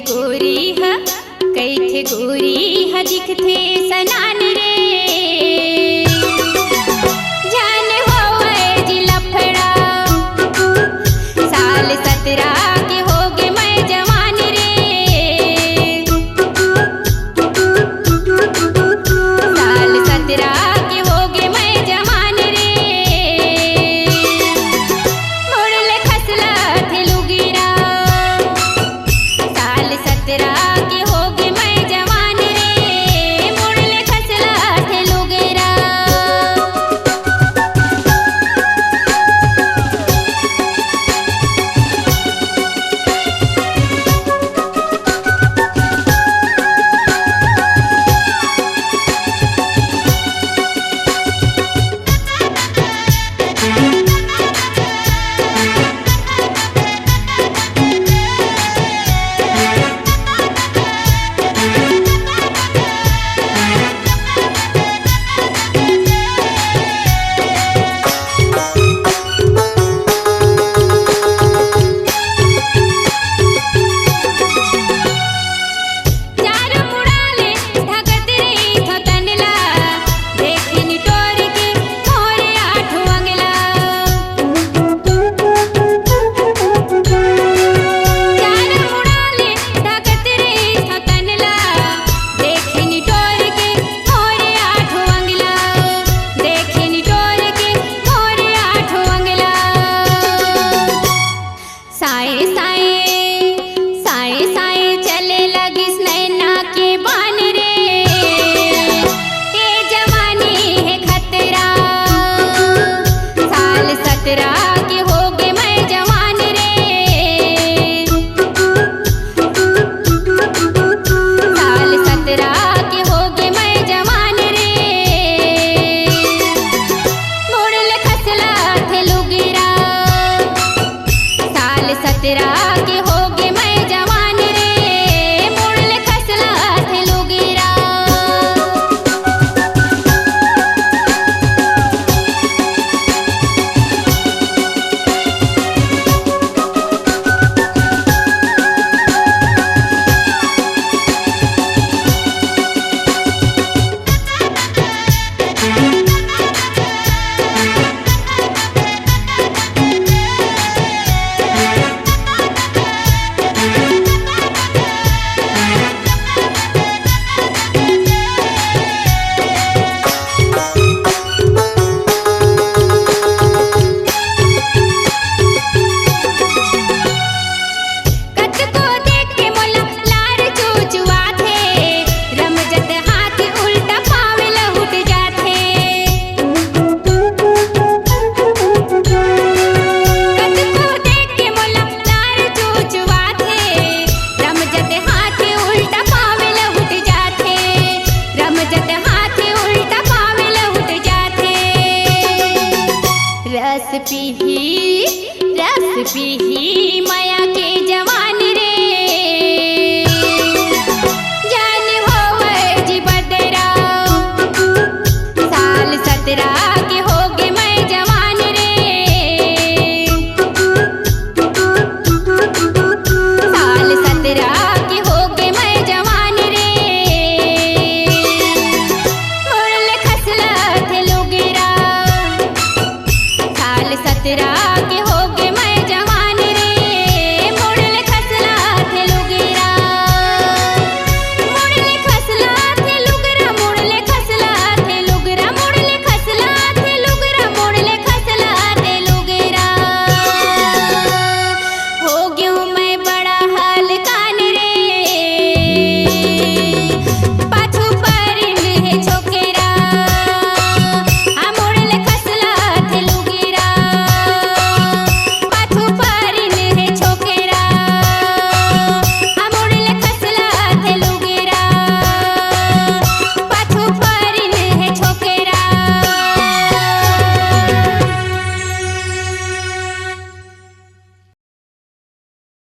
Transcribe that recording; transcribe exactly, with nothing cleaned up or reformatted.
गोरी ह, कइठे गोरी ह दिखथे सनान रे। जान होवय जी लफड़ा, साल सतरा के होगे मैं जवान रे। साल सतरा के होगे मैं जवान रे। मोर ले खसलाथे लुगरा, साल सतरा के होगे मैं जवान रे। मोर ले खसलाथे लुगरा। चार मुड़ा ले ढकत रहिथो तन ला, देखिन टोर के मोरे आठों अंग ला। चार मुड़ा ले ढकत रहिथो तन ला, देखिन टोर के मोरे आठों अंग ला, देखिन टोर के मोरे आठों अंग ला। साए साए, साए साए चले लगिस नैना के बान रे। ए जवानी हे खतरा, साल सतरा के होगे मैं जवान रे। साल सतरा के होगे मैं जवान रे। मोर ले खसलाथे लुगरा, साल सतरा के होगे मैं जवान रे, मोर ले खसलाथे लुगरा। कतको देख के मोला लार चुचुआथे, रमजत हाथ उल्टा पाँव लहुट जाथे। कतको देख के मोला लार चुचुआथे, रमजत हाथ उल्टा पाँव लहुट जाथे, रमजत हाथ उल्टा पाँव लहुट जाथे। रस पीहू